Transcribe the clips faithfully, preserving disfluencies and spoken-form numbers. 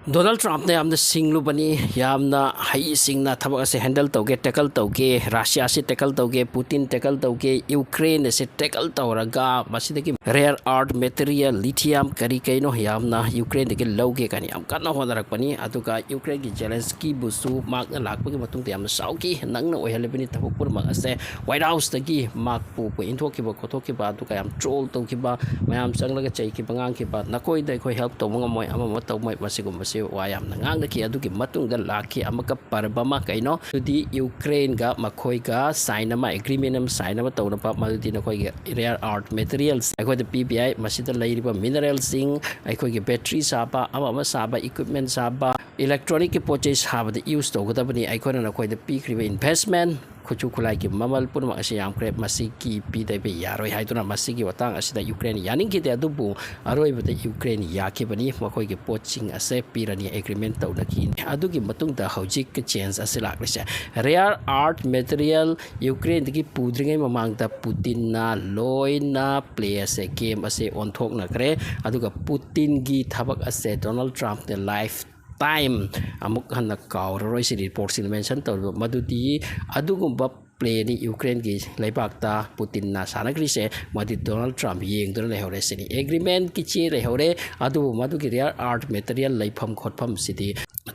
Donald ꯇ꯭ꯔꯝꯞꯅ ꯌꯥꯝꯅ ꯁꯤꯡꯂꯨꯕꯅꯤ, ꯌꯥꯝꯅ ꯍꯩꯁꯤꯡꯅ ꯊꯕꯛ ꯑꯁꯦ ꯍꯦꯟꯗꯜ ꯇꯧꯒꯦ, ꯇꯦꯀꯜ ꯇꯧꯒꯦ, ꯔꯁꯤꯌꯥꯁꯤ ꯇꯦꯀꯜ ꯇꯧꯒꯦ, ꯄꯨꯇꯤꯟ ꯇꯦꯀꯜ ꯇꯧꯒꯦ, ꯌꯨꯀ꯭ꯔꯦꯟ ꯑꯁꯤ ꯇꯦꯀꯜ ꯇꯧꯔꯒ ꯃꯁꯤꯗꯒꯤ ꯔꯦꯌꯔ ꯑꯥꯔꯠ ꯃꯦꯇꯔꯤꯌꯦꯜ, ꯂꯤꯊꯤꯌꯝ ꯀꯔꯤ ꯀꯩꯅꯣ ꯌꯥꯝꯅ ꯌꯨꯀ꯭ꯔꯦꯟꯗꯒꯤ ꯂꯧꯒꯦ ꯀꯥꯏꯅ ꯌꯥꯝ ꯀꯟꯅ ꯍꯣꯠꯅꯔꯛꯄꯅꯤ꯫ ꯑꯗꯨꯒ ꯌꯨꯀ꯭ꯔꯦꯟꯒꯤ ꯖꯦꯂꯦꯟꯁꯀꯤꯕꯨꯁꯨ ꯃꯍꯥꯛꯅ ꯂꯥꯛꯄꯒꯤ ꯃꯇꯨꯡꯗ ꯌꯥꯝꯅ ꯁꯥꯎꯈꯤ, ꯅꯪꯅ ꯑꯣꯏꯍꯜꯂꯤꯕꯅꯤ ꯊꯕꯛ ꯄꯨꯝꯅꯃꯛ ꯑꯁꯦ꯫ ꯋꯥꯏꯠ ꯍꯥꯎꯁꯇꯒꯤ ꯃꯍꯥꯛꯄꯨ ꯏꯟꯊꯣꯛꯈꯤꯕ ꯈꯣꯠꯇꯣꯛꯈꯤꯕ, ꯑꯗꯨꯒ ꯌꯥꯝ ꯇ꯭ꯔꯣꯜ ꯇꯧꯈꯤꯕ, ꯃꯌꯥꯝ ꯆꯪꯂꯒ ꯆꯩꯈꯤꯕ, ꯉꯥꯡꯈꯤꯕ, ꯅꯈꯣꯏꯗ ꯑꯩꯈꯣꯏ ꯍꯦꯜꯞ ꯇꯧꯕ ꯉꯝꯃꯣꯏ, ꯑꯃ ꯑꯃ ꯇꯧꯃꯣꯏ, ꯃꯁꯤꯒꯨꯝꯕꯁꯦ ꯋꯥ ꯌꯥꯝꯅ ꯉꯥꯡꯅꯈꯤ꯫ ꯑꯗꯨꯒꯤ ꯃꯇꯨꯡꯗ ꯂꯥꯛꯈꯤ ꯑꯃꯨꯛꯀ ꯄꯔꯕ ꯑꯃ, ꯀꯩꯅꯣ ꯑꯗꯨꯗꯤ ꯌꯨꯀ꯭ꯔꯦꯟꯒ ꯃꯈꯣꯏꯒ ꯁꯥꯏꯟ ꯑꯃ, ꯑꯦꯒ꯭ꯔꯤꯃꯦꯟ ꯑꯃ ꯁꯥꯏꯟ ꯑꯃ ꯇꯧꯅꯕ, ꯃꯗꯨꯗꯤ ꯅꯈꯣꯏꯒꯤ ꯔꯦꯌꯔ ꯑꯥꯔꯠ ꯃꯦꯇꯔꯤꯌꯦꯜꯁ ꯑꯩꯈꯣꯏꯗ ꯄꯤꯕ ꯌꯥꯏ꯫ ꯃꯁꯤꯗ ꯂꯩꯔꯤꯕ ꯃꯤꯅꯔꯦꯜꯁꯤꯡ, ꯑꯩꯈꯣꯏꯒꯤ ꯕꯦꯇ꯭ꯔꯤ ꯁꯥꯕ, ꯑꯃ ꯑꯃ ꯁꯥꯕ, ꯏꯀ꯭ꯋꯤꯞꯃꯦꯟ ꯁꯥꯕ, ꯏꯂꯦꯛꯇ꯭ꯔꯣꯅꯤꯛꯀꯤ ꯄꯣꯠ ꯆꯩ ꯁꯥꯕꯗ ꯌꯨꯁ ꯇꯧꯒꯗꯕꯅꯤ꯫ ꯑꯩꯈꯣꯏꯅ ꯅꯈꯣꯏꯗ ꯄꯤꯈ꯭ꯔꯤꯕ ꯏꯟꯚꯦꯁꯃꯦꯟ, ꯈꯨꯠꯁꯨ ꯈꯨꯠꯂꯥꯏꯒꯤ ꯃꯃꯜ ꯄꯨꯝꯅꯃꯛ ꯑꯁꯤ ꯌꯥꯝꯈ꯭ꯔꯦ, ꯃꯁꯤꯒꯤ ꯄꯤꯗꯕ ꯌꯥꯔꯣꯏ ꯍꯥꯏꯗꯨꯅ ꯃꯁꯤꯒꯤ ꯃꯇꯥꯡ ꯑꯁꯤꯗ ꯌꯨꯀ꯭ꯔꯦꯟ ꯌꯥꯅꯤꯡꯈꯤꯗꯦ꯫ ꯑꯗꯨꯕꯨ ꯑꯔꯣꯏꯕꯗ ꯌꯨꯀ꯭ꯔꯦꯟ ꯌꯥꯈꯤꯕꯅꯤ, ꯃꯈꯣꯏꯒꯤ ꯄꯣꯠꯁꯤꯡ ꯑꯁꯦ ꯄꯤꯔꯅꯤ, ꯑꯦꯒ꯭ꯔꯤꯃꯦꯟ ꯇꯧꯅꯈꯤ꯫ ꯑꯗꯨꯒꯤ ꯃꯇꯨꯡꯗ ꯍꯧꯖꯤꯛ ꯆꯦꯟꯖ ꯑꯁꯤ ꯂꯥꯛꯂꯤꯁꯦ꯫ ꯔꯦꯌꯔ ꯑꯥꯔꯠ ꯃꯦꯇꯔꯤꯌꯦꯜ ꯌꯨꯀ꯭ꯔꯦꯟꯗꯒꯤ ꯄꯨꯗ꯭ꯔꯤꯉꯩ ꯃꯃꯥꯡꯗ ꯄꯨꯇꯤꯟꯅ ꯂꯣꯏꯅ ꯄ꯭ꯂꯦ ꯑꯁꯦ, ꯒꯦꯝ ꯑꯁꯦ ꯑꯣꯟꯊꯣꯛꯅꯈ꯭ꯔꯦ꯫ ꯑꯗꯨꯒ ꯄꯨꯇꯤꯟꯒꯤ ꯊꯕꯛ ꯑꯁꯦ ꯗꯣꯅꯥꯜꯗ ꯇ꯭ꯔꯝꯞꯅ ꯂꯥꯏꯐ ꯇꯥꯏꯝ ꯑꯃꯨꯛ ꯍꯟꯅ ꯀꯥꯎꯔꯔꯣꯏ꯫ ꯁꯤ ꯔꯤꯄꯣꯔꯠꯁꯤꯡꯅ ꯃꯦꯟꯁꯟ ꯇꯧꯔꯤꯕ ꯃꯗꯨꯗꯤ ꯑꯗꯨꯒꯨꯝꯕ ꯄ꯭ꯂꯦꯅꯤ ꯌꯨꯀ꯭ꯔꯦꯟꯒꯤ ꯂꯩꯕꯥꯛꯇ ꯄꯨꯇꯤꯟꯅ ꯁꯥꯟꯅꯈ꯭ꯔꯤꯁꯦ꯫ ꯃꯗꯤ ꯗꯣꯅꯥꯜꯗ ꯇ꯭ꯔꯝꯞ ꯌꯦꯡꯗꯨꯅ ꯂꯩꯍꯧꯔꯦ ꯁꯤꯅꯤ꯫ ꯑꯦꯒ꯭ꯔꯤꯃꯦꯟꯒꯤ ꯆꯦ ꯂꯩꯍꯧꯔꯦ, ꯑꯗꯨꯕꯨ ꯃꯗꯨꯒꯤ ꯔꯦꯌꯔ ꯑꯥꯔꯠ ꯃꯦꯇꯔꯤꯌꯦꯜ ꯂꯩꯐꯝ ꯈꯣꯠꯐꯝꯁꯤꯗꯤ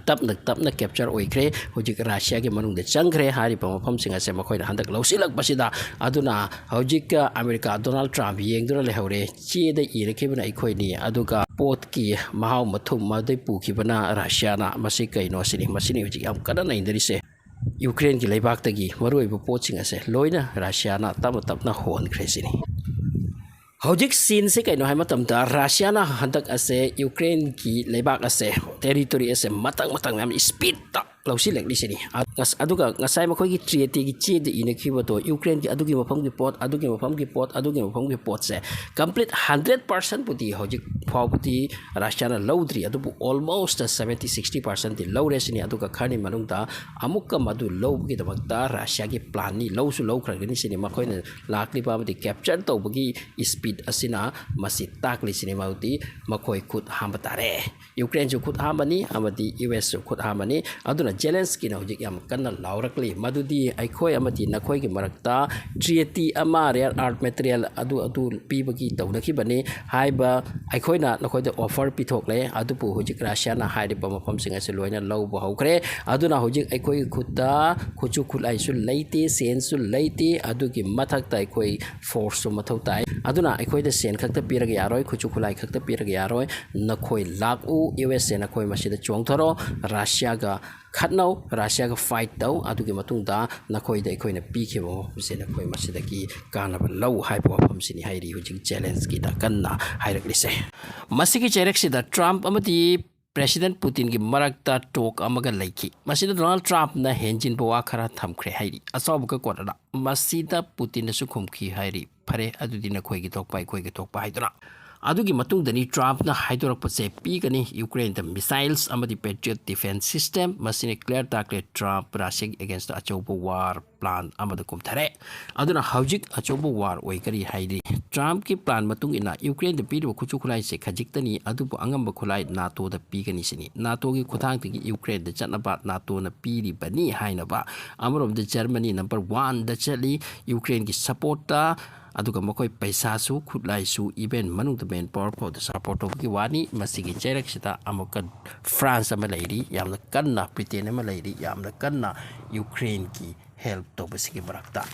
ꯇꯞꯅ ꯇꯞꯅ ꯀꯦꯞꯆꯔ ꯑꯣꯏꯈ꯭ꯔꯦ꯫ ꯍꯧꯖꯤꯛ ꯔꯁꯤꯌꯥꯒꯤ ꯃꯅꯨꯡꯗ ꯆꯪꯈ꯭ꯔꯦ꯫ ꯍꯥꯏꯔꯤꯕ ꯃꯐꯝꯁꯤꯡ ꯑꯁꯦ ꯃꯈꯣꯏꯅ ꯍꯟꯗꯛ ꯂꯧꯁꯤꯜꯂꯛꯄꯁꯤꯗ, ꯑꯗꯨꯅ ꯍꯧꯖꯤꯛ ꯑꯃꯦꯔꯤꯀꯥ ꯗꯣꯅꯥꯜꯗ ꯇ꯭ꯔꯝꯞ ꯌꯦꯡꯗꯨꯅ ꯂꯩꯍꯧꯔꯦ꯫ ꯆꯦꯗ ꯏꯔꯛꯈꯤꯕꯅ ꯑꯩꯈꯣꯏꯅꯤ, ꯑꯗꯨꯒ ꯄꯣꯠꯀꯤ ꯃꯍꯥꯎ ꯃꯊꯨꯝ ꯃꯗꯩ ꯄꯨꯈꯤꯕꯅ ꯔꯁꯤꯌꯥꯅ꯫ ꯃꯁꯤ ꯀꯩꯅꯣ ꯁꯤꯅꯤ, ꯃꯁꯤꯅꯤ ꯍꯧꯖꯤꯛ ꯌꯥꯝ ꯀꯟꯅ ꯅꯩꯅꯔꯤꯁꯦ꯫ ꯌꯨꯀ꯭ꯔꯦꯟꯒꯤ ꯂꯩꯕꯥꯛꯇꯒꯤ ꯃꯔꯨꯑꯣꯏꯕ ꯄꯣꯠꯁꯤꯡ ꯑꯁꯦ ꯂꯣꯏꯅ ꯔꯁꯤꯌꯥꯅ ꯇꯞꯅ ꯇꯞꯅ ꯍꯣꯟꯈ꯭ꯔꯦ ꯁꯤꯅꯤ꯫ ꯍꯧꯖꯤꯛ ꯁꯤꯟꯁꯦ ꯀꯩꯅꯣ ꯍꯥꯏ ꯃꯇꯝꯗ, ꯔꯁꯤꯌꯥꯅ ꯍꯟꯗꯛ ꯑꯁꯦ ꯌꯨꯀ꯭ꯔꯦꯟꯒꯤ ꯂꯩꯕꯥꯛ ꯑꯁꯦ, ꯇꯦꯔꯤꯇꯣꯔꯤ ꯑꯁꯦ ꯃꯊꯪ ꯃꯊꯪ ꯌꯥꯝ ꯏꯁꯄꯤꯠꯇ ꯂꯧꯁꯤꯜꯂꯛꯂꯤꯁꯤꯅꯤ꯫ ꯑ-, ꯉꯁ-, ꯑꯗꯨꯒ ꯉꯁꯥꯏ ꯃꯈꯣꯏꯒꯤ ꯇ꯭ꯔꯤꯌꯦꯇꯤꯒꯤ ꯆꯦꯗ ꯏꯅꯈꯤꯕꯗꯣ, ꯌꯨꯀ꯭ꯔꯦꯟꯒꯤ ꯑꯗꯨꯒꯤ ꯃꯐꯝꯒꯤ ꯄꯣꯠ, ꯑꯗꯨꯒꯤ ꯃꯐꯝꯒꯤ ꯄꯣꯠ, ꯑꯗꯨꯒꯤ ꯃꯐꯝꯒꯤ ꯄꯣꯠꯁꯦ complete hundred percent ꯄꯨꯗꯤ ꯍꯧꯖꯤꯛ ꯐꯥꯎꯕꯗꯤ ꯔꯁꯤꯌꯥꯅ ꯂꯧꯗ꯭ꯔꯤ, ꯑꯗꯨꯕꯨ almost seventy sixty percentꯇꯤ ꯂꯧꯔꯦ ꯁꯤꯅꯤ꯫ ꯑꯗꯨꯒ ꯈꯔꯅꯤ ꯃꯅꯨꯡꯗ ꯑꯃꯨꯛꯀ ꯃꯗꯨ ꯂꯧꯕꯒꯤꯗꯃꯛꯇ ꯔꯁꯤꯌꯥꯒꯤ planꯅꯤ, ꯂꯧꯁꯨ ꯂꯧꯈ꯭ꯔꯒꯅꯤ ꯁꯤꯅꯤ꯫ ꯃꯈꯣꯏꯅ ꯂꯥꯛꯂꯤꯕ ꯑꯃꯗꯤ capture ꯇꯧꯕꯒꯤ speed ꯑꯁꯤꯅ ꯃꯁꯤ ꯇꯥꯛꯂꯤꯁꯤꯅꯤ꯫ ꯃꯗꯨꯗꯤ ꯃꯈꯣꯏ ꯈꯨꯠ ꯍꯥꯝꯕ ꯇꯥꯔꯦ꯫ ꯌꯨꯀ꯭ꯔꯦꯟꯁꯨ ꯈꯨꯠ ꯍꯥꯝꯕꯅꯤ ꯑꯃꯗꯤ ꯌꯨ ꯑꯦꯁꯁꯨ ꯈꯨꯠ ꯍꯥꯝꯕꯅꯤ꯫ ꯑꯗꯨꯅ ꯖꯦꯂꯦꯟꯁꯀꯤꯅ ꯍꯧꯖꯤꯛ ꯌꯥꯝ ꯀꯟꯅ ꯂꯥꯎꯔꯛꯂꯤ, ꯃꯗꯨꯗꯤ ꯑꯩꯈꯣꯏ ꯑꯃꯗꯤ ꯅꯈꯣꯏꯒꯤ ꯃꯔꯛꯇ treaty ꯑꯃ, rare earth material ꯑꯗꯨ, ꯑꯗꯨ ꯄꯤꯕꯒꯤ ꯇꯧꯅꯈꯤꯕꯅꯤ ꯍꯥꯏꯕ꯫ ꯑꯩꯈꯣꯏꯅ ꯅꯈꯣꯏꯗ offer ꯄꯤꯊꯣꯛꯂꯦ, ꯑꯗꯨꯕꯨ ꯍꯧꯖꯤꯛ ꯔꯁꯤꯌꯥꯅ ꯍꯥꯏꯔꯤꯕ ꯃꯐꯝꯁꯤꯡ ꯑꯁꯤ ꯂꯣꯏꯅ ꯂꯧꯕ ꯍꯧꯈ꯭ꯔꯦ꯫ ꯑꯗꯨꯅ ꯍꯧꯖꯤꯛ ꯑꯩꯈꯣꯏꯒꯤ ꯈꯨꯠꯇ ꯈꯨꯠꯁꯨ ꯈꯨꯠꯂꯥꯏꯁꯨ ꯂꯩꯇꯦ, ꯁꯦꯟꯁꯨ ꯂꯩꯇꯦ꯫ ꯑꯗꯨꯒꯤ ꯃꯊꯛꯇ ꯑꯩꯈꯣꯏ forceꯁꯨ ꯃꯊꯧ ꯇꯥꯏ꯫ ꯑꯗꯨꯅ ꯑꯩꯈꯣꯏꯗ ꯁꯦꯟ ꯈꯛꯇ ꯄꯤꯔꯒ ꯌꯥꯔꯣꯏ, ꯈꯨꯠꯁꯨ ꯈꯨꯠꯂꯥꯏ ꯈꯛꯇ ꯄꯤꯔꯒ ꯌꯥꯔꯣꯏ꯫ ꯅꯈꯣꯏ ꯂꯥꯛꯎ, ꯌꯨ ꯑꯦꯁ ꯑꯦ, ꯅꯈꯣꯏ ꯃꯁꯤꯗ ꯆꯣꯡꯊꯔꯣ, ꯔꯁꯤꯌꯥꯒ ꯈꯠꯅꯧ, ꯔꯁꯤꯌꯥꯒ fight ꯇꯧ꯫ ꯑꯗꯨꯒꯤ ꯃꯇꯨꯡꯗ ꯅꯈꯣꯏꯗ ꯑꯩꯈꯣꯏꯅ ꯄꯤꯈꯤꯕ ꯃꯐꯝꯁꯦ ꯅꯈꯣꯏ ꯃꯁꯤꯗꯒꯤ ꯀꯥꯟꯅꯕ ꯂꯧ ꯍꯥꯏꯕ ꯋꯥꯐꯝꯁꯤꯅꯤ ꯍꯥꯏꯔꯤ ꯍꯧꯖꯤꯛ ꯖꯦꯂꯦꯟꯁꯀꯤꯗ ꯀꯟꯅ ꯍꯥꯏꯔꯛꯂꯤꯁꯦ꯫ ꯃꯁꯤꯒꯤ ꯆꯩꯔꯛꯁꯤꯗ ꯇ꯭ꯔꯝꯞ ꯑꯃꯗꯤ ꯄ꯭ꯔꯦꯁꯤꯗꯦꯟꯠ ꯄꯨꯇꯤꯟꯒꯤ ꯃꯔꯛꯇ talk ꯑꯃꯒ ꯂꯩꯈꯤ꯫ ꯃꯁꯤꯗ ꯗꯣꯅꯥꯜꯗ ꯇ꯭ꯔꯝꯞꯅ ꯍꯦꯟꯖꯤꯟꯕ ꯋꯥ ꯈꯔ ꯊꯝꯈ꯭ꯔꯦ ꯍꯥꯏꯔꯤ꯫ ꯑꯆꯧꯕꯒ ꯀꯣꯟꯅꯅ ꯃꯁꯤꯗ ꯄꯨꯇꯤꯟꯅꯁꯨ ꯈꯨꯝꯈꯤ ꯍꯥꯏꯔꯤ, "ꯐꯔꯦ, ꯑꯗꯨꯗꯤ ꯅꯈꯣꯏꯒꯤ ꯊꯣꯛꯄ, ꯑꯩꯈꯣꯏꯒꯤ ꯊꯣꯛꯄ" ꯍꯥꯏꯗꯨꯅ꯫ ꯑꯗꯨꯒꯤ ꯃꯇꯨꯡꯗꯅꯤ ꯇ꯭ꯔꯝꯞꯅ ꯍꯥꯏꯗꯣꯔꯛꯄꯁꯦ ꯄꯤꯒꯅꯤ, ꯌꯨꯀ꯭ꯔꯦꯟꯗ missiles ꯑꯃꯗꯤ Patriot defense system꯫ ꯃꯁꯤꯅ clear ꯇꯥꯛꯂꯦ, ꯇ꯭ꯔꯝꯞ ꯔꯁꯤꯌꯥꯒꯤ againstꯇ ꯑꯆꯧꯕ war plan ꯑꯃꯗ ꯀꯨꯝꯊꯔꯦ꯫ ꯑꯗꯨꯅ ꯍꯧꯖꯤꯛ ꯑꯆꯧꯕ war ꯑꯣꯏꯒꯅꯤ ꯍꯥꯏꯔꯤ꯫ ꯇ꯭ꯔꯝꯞꯀꯤ plan ꯃꯇꯨꯡ ꯏꯟꯅ ꯌꯨꯀ꯭ꯔꯦꯟꯗ ꯄꯤꯔꯤꯕ ꯈꯨꯠꯁꯨ ꯈꯨꯠꯂꯥꯏꯁꯦ ꯈꯖꯤꯛꯇꯅꯤ, ꯑꯗꯨꯕꯨ ꯑꯉꯝꯕ ꯈꯨꯠꯂꯥꯏ ꯅꯥꯇꯣꯗ ꯄꯤꯒꯅꯤ ꯁꯤꯅꯤ꯫ ꯅꯥꯇꯣꯒꯤ ꯈꯨꯠꯊꯥꯡꯗꯒꯤ ꯌꯨꯀ꯭ꯔꯦꯟꯗ ꯆꯠꯅꯕ ꯅꯥꯇꯣꯅ ꯄꯤꯔꯤꯕꯅꯤ ꯍꯥꯏꯅꯕ꯫ ꯑꯃꯔꯣꯝꯗ ꯖꯔꯃꯅꯤ number oneꯗ ꯆꯠꯂꯤ, ꯌꯨꯀ꯭ꯔꯦꯟꯒꯤ supportꯇ꯫ ꯑꯗꯨꯒ ꯃꯈꯣꯏ ꯄꯩꯁꯥꯁꯨ, ꯈꯨꯠꯂꯥꯏꯁꯨ, even ꯃꯅꯨꯡꯗ man power ꯐꯥꯎꯗ support ꯇꯧꯕꯒꯤ ꯋꯥꯅꯤ꯫ ꯃꯁꯤꯒꯤ ꯆꯩꯔꯛꯁꯤꯗ ꯑꯃꯨꯛꯀ ꯐ꯭ꯔꯥꯟꯁ ꯑꯃ ꯂꯩꯔꯤ, ꯌꯥꯝꯅ ꯀꯟꯅ, ꯕ꯭ꯔꯤꯇꯦꯟ ꯑꯃ ꯂꯩꯔꯤ, ꯌꯥꯝꯅ ꯀꯟꯅ ꯌꯨꯀ꯭ꯔꯦꯟꯒꯤ help ꯇꯧꯕꯁꯤꯒꯤ ꯃꯔꯛꯇ꯫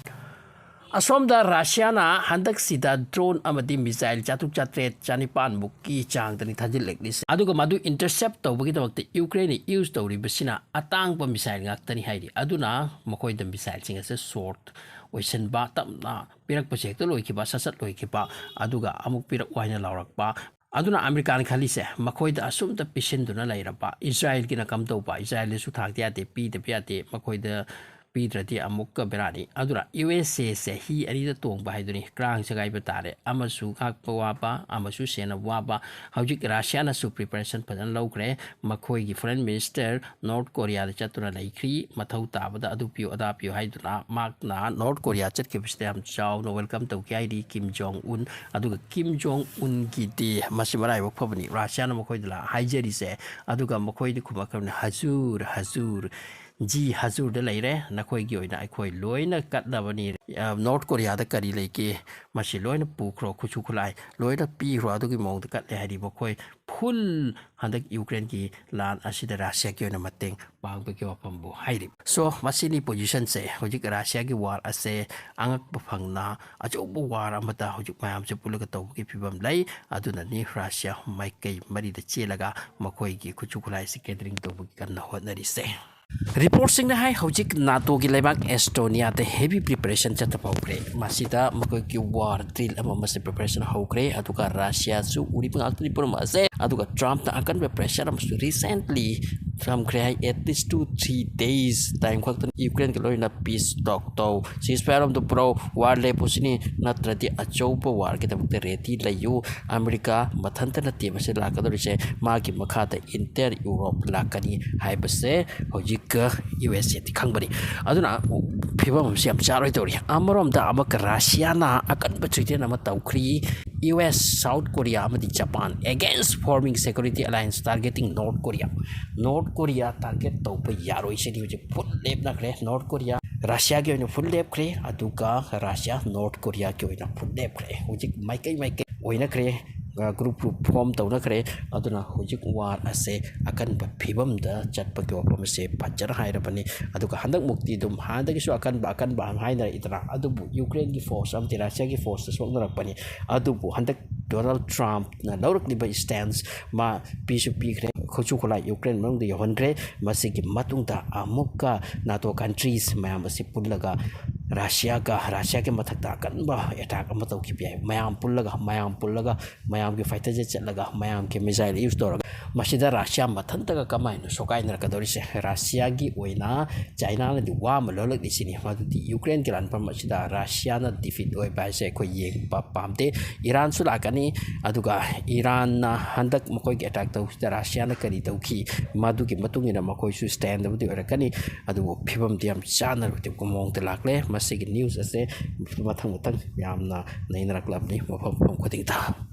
ꯑꯁꯣꯝꯗ ꯔꯁꯤꯌꯥꯅ ꯍꯟꯗꯛꯁꯤꯗ drone ꯑꯃꯗꯤ missile ꯆꯥꯇ꯭ꯔꯨꯛ, ꯆꯥꯇ꯭ꯔꯦꯠ, ꯆꯥꯅꯤꯄꯥꯟꯃꯨꯛꯀꯤ ꯆꯥꯡꯗꯅꯤ ꯊꯥꯖꯤꯜꯂꯛꯂꯤꯁꯦ꯫ ꯑꯗꯨꯒ ꯃꯗꯨ intercept ꯇꯧꯕꯒꯤꯗꯃꯛꯇ ꯌꯨꯀ꯭ꯔꯦꯟꯅ use ꯇꯧꯔꯤꯕꯁꯤꯅ ꯑꯇꯥꯡꯕ missile ꯉꯥꯛꯇꯅꯤ ꯍꯥꯏꯔꯤ꯫ ꯑꯗꯨꯅ ꯃꯈꯣꯏꯗ missileꯁꯤꯡ ꯑꯁꯦ short ꯑꯣꯏꯁꯤꯟꯕ, ꯇꯞꯅ ꯄꯤꯔꯛꯄꯁꯦ ꯍꯦꯛꯇ ꯂꯣꯏꯈꯤꯕ, ꯁꯠ ꯁꯠ ꯂꯣꯏꯈꯤꯕ, ꯑꯗꯨꯒ ꯑꯃꯨꯛ ꯄꯤꯔꯛꯎ ꯍꯥꯏꯅ ꯂꯥꯎꯔꯛꯄ꯫ ꯑꯗꯨꯅ ꯑꯃꯦꯔꯤꯀꯥꯅ ꯈꯜꯂꯤꯁꯦ, ꯃꯈꯣꯏꯗ ꯑꯁꯨꯝꯇ ꯄꯤꯁꯤꯟꯗꯨꯅ ꯂꯩꯔꯕ, ꯏꯖꯔꯥꯏꯜꯒꯤꯅ ꯀꯝꯗꯧꯕ? ꯏꯖꯔꯥꯏꯜꯗꯁꯨ ꯊꯥꯡꯗ ꯌꯥꯗꯦ, ꯄꯤꯗꯕ ꯌꯥꯗꯦ, ꯃꯈꯣꯏꯗ ꯄꯤꯗ꯭ꯔꯗꯤ ꯑꯃꯨꯛꯀ ꯕꯦꯔꯥꯅꯤ꯫ ꯑꯗꯨꯅ ꯌꯨ ꯑꯦꯁ ꯑꯦꯁꯦ ꯍꯤ ꯑꯅꯤꯗ ꯇꯣꯡꯕ ꯍꯥꯏꯗꯨꯅꯤ, ꯀ꯭ꯔꯥꯡ ꯁꯦꯒꯥꯏꯕ ꯇꯥꯔꯦ꯫ ꯑꯃꯁꯨ ꯉꯥꯛꯄ ꯋꯥꯕ, ꯑꯃꯁꯨ ꯁꯦꯟꯅꯕ ꯋꯥꯕ꯫ ꯍꯧꯖꯤꯛ ꯔꯁꯤꯌꯥꯅꯁꯨ preparation ꯐꯖꯅ ꯂꯧꯈ꯭ꯔꯦ꯫ ꯃꯈꯣꯏꯒꯤ foreign minister ꯅꯣꯔꯠ ꯀꯣꯔꯤꯌꯥꯗ ꯆꯠꯇꯨꯅ ꯂꯩꯈ꯭ꯔꯤ꯫ ꯃꯊꯧ ꯇꯥꯕꯗ ꯑꯗꯨ ꯄꯤꯌꯨ, ꯑꯗꯥ ꯄꯤꯌꯨ ꯍꯥꯏꯗꯨꯅ ꯃꯍꯥꯛꯅ ꯅꯣꯔꯠ ꯀꯣꯔꯤꯌꯥ ꯆꯠꯈꯤꯕꯁꯤꯗ ꯌꯥꯝ ꯆꯥꯎꯅ welcome ꯇꯧꯈꯤ ꯍꯥꯏꯔꯤ ꯀꯤꯝ ꯖꯣꯡ ꯎꯟ꯫ ꯑꯗꯨꯒ ꯀꯤꯝ ꯖꯣꯡ ꯎꯟꯒꯤꯗꯤ ꯃꯁꯤ ꯃꯔꯥꯏꯕꯛ ꯐꯕꯅꯤ, ꯔꯁꯤꯌꯥꯅ ꯃꯈꯣꯏꯗ ꯂꯥ-, ꯍꯥꯏꯖꯔꯤꯁꯦ꯫ ꯑꯗꯨꯒ ꯃꯈꯣꯏꯗꯤ ꯈꯨꯝꯃꯛꯈ꯭ꯔꯕꯅꯤ, "ꯍꯖꯨꯔ, ꯍꯖꯨꯔ, ꯖꯤ ꯍꯖꯨꯔꯗ ꯂꯩꯔꯦ, ꯅꯈꯣꯏꯒꯤ ꯑꯣꯏꯅ ꯑꯩꯈꯣꯏ ꯂꯣꯏꯅ ꯀꯠꯂꯕꯅꯤ꯫ ꯑ, ꯅꯣꯔꯠ ꯀꯣꯔꯤꯌꯥꯗ ꯀꯔꯤ ꯂꯩꯒꯦ? ꯃꯁꯤ ꯂꯣꯏꯅ ꯄꯨꯈ꯭ꯔꯣ, ꯈꯨꯠꯁꯨ ꯈꯨꯠꯂꯥꯏ ꯂꯣꯏꯅ ꯄꯤꯈ꯭ꯔꯣ", ꯑꯗꯨꯒꯤ ꯃꯑꯣꯡꯗ ꯀꯠꯂꯦ ꯍꯥꯏꯔꯤ꯫ ꯃꯈꯣꯏ full ꯍꯟꯗꯛ ꯌꯨꯀ꯭ꯔꯦꯟꯒꯤ ꯂꯥꯟ ꯑꯁꯤꯗ ꯔꯁꯤꯌꯥꯒꯤ ꯑꯣꯏꯅ ꯃꯇꯦꯡ ꯄꯥꯡꯕꯒꯤ ꯋꯥꯐꯝꯕꯨ ꯍꯥꯏꯔꯤ꯫ So, ꯃꯁꯤꯅꯤ positionꯁꯦ꯫ ꯍꯧꯖꯤꯛ ꯔꯁꯤꯌꯥꯒꯤ war ꯑꯁꯦ ꯑꯉꯛꯄ ꯐꯪꯅ ꯑꯆꯧꯕ war ꯑꯃꯗ ꯍꯧꯖꯤꯛ ꯃꯌꯥꯝꯁꯦ ꯄꯨꯜꯂꯒ ꯇꯧꯕꯒꯤ ꯐꯤꯕꯝ ꯂꯩ꯫ ꯑꯗꯨꯅꯅꯤ ꯔꯁꯤꯌꯥ ꯃꯥꯏꯀꯩ ꯃꯔꯤꯗ ꯆꯦꯜꯂꯒ ꯃꯈꯣꯏꯒꯤ ꯈꯨꯠꯁꯨ ꯈꯨꯠꯂꯥꯏꯁꯤ gathering ꯇꯧꯕꯒꯤ ꯀꯟꯅ ꯍꯣꯠꯅꯔꯤꯁꯦ꯫ Reportꯁꯤꯡꯅ ꯍꯥꯏ, ꯍꯧꯖꯤꯛ NATOꯒꯤ ꯂꯩꯕꯥꯛ ꯑꯦꯁꯇꯣꯅꯤꯌꯥꯗ heavy preparation ꯆꯠꯇꯕ ꯍꯧꯈ꯭ꯔꯦ꯫ ꯃꯁꯤꯗ ꯃꯈꯣꯏꯒꯤ war drill ꯑꯃ ꯑꯃꯁꯨ preparation ꯍꯧꯈ꯭ꯔꯦ꯫ ꯑꯗꯨꯒ ꯔꯁꯤꯌꯥꯁꯨ ꯎꯔꯤꯕ ꯉꯥꯛꯇꯅꯤ ꯄꯨꯝꯅꯃꯛ ꯑꯁꯦ꯫ ꯑꯗꯨꯒ ꯇ꯭ꯔꯝꯞꯅ ꯑꯀꯟꯕ pressure ꯑꯃꯁꯨ recently ꯊꯝꯈ꯭ꯔꯦ ꯍꯥꯏ, "At least two, three days time ꯈꯛꯇꯅꯤ ꯌꯨꯀ꯭ꯔꯦꯟꯒ ꯂꯣꯏꯅ peace talk ꯇꯧ, ceasefire ꯑꯃꯗ ꯄꯨꯔꯛꯎ, war ꯂꯦꯞꯄꯨꯁꯤꯅꯤ, ꯅꯠꯇ꯭ꯔꯗꯤ ꯑꯆꯧꯕ warꯒꯤꯗꯃꯛꯇ ready ꯂꯩꯌꯨ꯫ ꯑꯃꯦꯔꯤꯀꯥ ꯃꯊꯟꯇ ꯅꯠꯇꯦ ꯃꯁꯤ ꯂꯥꯛꯀꯗꯧꯔꯤꯁꯦ, ꯃꯥꯒꯤ ꯃꯈꯥꯗ entire Europe ꯂꯥꯛꯀꯅꯤ" ꯍꯥꯏꯕꯁꯦ ꯍꯧꯖꯤꯛ ꯌꯨ ꯑꯦꯁ ꯑꯦꯗꯤ ꯈꯪꯕꯅꯤ꯫ ꯑꯗꯨꯅ ꯐꯤꯕꯝ ꯑꯃꯁꯤ ꯌꯥꯝ ꯆꯥꯔꯣꯏ ꯇꯧꯔꯤ꯫ ꯑꯃꯔꯣꯝꯗ ꯑꯃꯨꯛꯀ ꯔꯁꯤꯌꯥꯅ ꯑꯀꯟꯕ threaten ꯑꯃ ꯇꯧꯈ꯭ꯔꯤ꯫ ꯌꯨ ꯑꯦꯁ, ꯁꯥꯎꯠ ꯀꯣꯔꯤꯌꯥ ꯑꯃꯗꯤ Japan against forming security alliance targeting North Korea꯫ North Korea target ꯇꯧꯕ ꯌꯥꯔꯣꯏ ꯁꯤꯗꯤ ꯍꯧꯖꯤꯛ full ꯂꯦꯞꯅꯈ꯭ꯔꯦ꯫ ꯅꯣꯔꯠ ꯀꯣꯔꯤꯌꯥ ꯔꯁꯤꯌꯥꯒꯤ ꯑꯣꯏꯅ full ꯂꯦꯞꯈ꯭ꯔꯦ, ꯑꯗꯨꯒ ꯔꯁꯤꯌꯥ ꯅꯣꯔꯠ ꯀꯣꯔꯤꯌꯥꯒꯤ ꯑꯣꯏꯅ full ꯂꯦꯞꯈ꯭ꯔꯦ꯫ ꯍꯧꯖꯤꯛ ꯃꯥꯏꯀꯩ ꯃꯥꯏꯀꯩ ꯑꯣꯏꯅꯈ꯭ꯔꯦ꯫ ꯑ, group group form ꯇꯧꯅꯈ꯭ꯔꯦ꯫ ꯑꯗꯨꯅ ꯍꯧꯖꯤꯛ war ꯑꯁꯦ ꯑꯀꯟꯕ ꯐꯤꯕꯝꯗ ꯆꯠꯄꯒꯤ ꯋꯥꯐꯝ ꯑꯁꯦ ꯐꯖꯅ ꯍꯥꯏꯔꯕꯅꯤ꯫ ꯑꯗꯨꯒ ꯍꯟꯗꯛꯃꯨꯛꯇꯤ ꯑꯗꯨꯝ ꯍꯥꯟꯅꯗꯒꯤꯁꯨ ꯑꯀꯟꯕ ꯑꯀꯟꯕ ꯍꯥꯏꯅꯔꯛꯏꯗꯅ, ꯑꯗꯨꯕꯨ ꯌꯨꯀ꯭ꯔꯦꯟꯒꯤ force ꯑꯃꯗꯤ ꯔꯁꯤꯌꯥꯒꯤ forceꯇ ꯁꯣꯛꯅꯔꯛꯄꯅꯤ꯫ ꯑꯗꯨꯕꯨ ꯍꯟꯗꯛ ꯗꯣꯅꯥꯜꯗ ꯇ꯭ꯔꯝꯞꯅ ꯂꯧꯔꯛꯂꯤꯕ stance, ꯃꯥ ꯄꯤꯁꯨ ꯄꯤꯈ꯭ꯔꯦ, ꯈꯨꯠꯁꯨ ꯈꯨꯠꯂꯥꯏ ꯌꯨꯀ꯭ꯔꯦꯟ ꯃꯅꯨꯡꯗ ꯌꯧꯍꯟꯈ꯭ꯔꯦ꯫ ꯃꯁꯤꯒꯤ ꯃꯇꯨꯡꯗ ꯑꯃꯨꯛꯀ NATO countries ꯃꯌꯥꯝ ꯑꯁꯤ ꯄꯨꯜꯂꯒ ꯔꯁꯤꯌꯥꯒ ꯔꯁꯤꯌꯥꯒꯤ ꯃꯊꯛꯇ ꯑꯀꯟꯕ ꯑꯦꯇꯥꯛ ꯑꯃ ꯇꯧꯈꯤꯕ ꯌꯥꯏ꯫ ꯃꯌꯥꯝ ꯄꯨꯜꯂꯒ ꯃꯌꯥꯝ ꯄꯨꯜꯂꯒ ꯃꯌꯥꯝꯒꯤ ꯐꯥꯏꯇꯔ ꯖꯦꯠ ꯆꯠꯂꯒ ꯃꯌꯥꯝꯒꯤ ꯃꯤꯁꯥꯏꯜ ꯌꯨꯁ ꯇꯧꯔꯒ ꯃꯁꯤꯗ ꯔꯁꯤꯌꯥ ꯃꯊꯟꯇꯒ ꯀꯃꯥꯏꯅ ꯁꯣꯛꯀꯥꯏꯅꯔꯛꯀꯗꯧꯔꯤꯁꯦ? ꯔꯁꯤꯌꯥꯒꯤ ꯑꯣꯏꯅ ꯆꯥꯏꯅꯥꯅꯗꯤ ꯋꯥ ꯑꯃ ꯂꯣꯜꯂꯛꯂꯤꯁꯤꯅꯤ, ꯃꯗꯨꯗꯤ ꯌꯨꯀ꯭ꯔꯦꯟꯒꯤ ꯂꯥꯟꯐꯝ ꯑꯁꯤꯗ ꯔꯁꯤꯌꯥꯅ ꯗꯤꯐꯤꯠ ꯑꯣꯏꯕ ꯍꯥꯏꯁꯦ ꯑꯩꯈꯣꯏ ꯌꯦꯡꯕ ꯄꯥꯝꯗꯦ꯫ ꯏꯔꯥꯟꯁꯨ ꯂꯥꯛꯀꯅꯤ, ꯑꯗꯨꯒ ꯏꯔꯥꯟꯅ ꯍꯟꯗꯛ ꯃꯈꯣꯏꯒꯤ ꯑꯦꯇꯥꯛ ꯇꯧꯕꯁꯤꯗ ꯔꯁꯤꯌꯥꯅ ꯀꯔꯤ ꯇꯧꯈꯤ, ꯃꯗꯨꯒꯤ ꯃꯇꯨꯡ ꯏꯟꯅ ꯃꯈꯣꯏꯁꯨ ꯁ꯭ꯇꯦꯟꯗꯕꯨꯗꯤ ꯑꯣꯏꯔꯛꯀꯅꯤ꯫ ꯑꯗꯨꯕꯨ ꯐꯤꯕꯝꯗꯤ ꯌꯥꯝ ꯆꯥꯟꯅꯔꯣꯏꯗꯕ ꯃꯑꯣꯡꯗ ꯂꯥꯛꯂꯦ꯫ ꯃꯁꯤꯒꯤ ꯅ꯭ꯌꯨꯁ ꯑꯁꯦ ꯃꯊꯪ ꯃꯊꯪ ꯌꯥꯝꯅ ꯅꯩꯅꯔꯛꯂꯕꯅꯤ ꯃꯐꯝ ꯃꯐꯝ ꯈꯨꯗꯤꯡꯗ꯫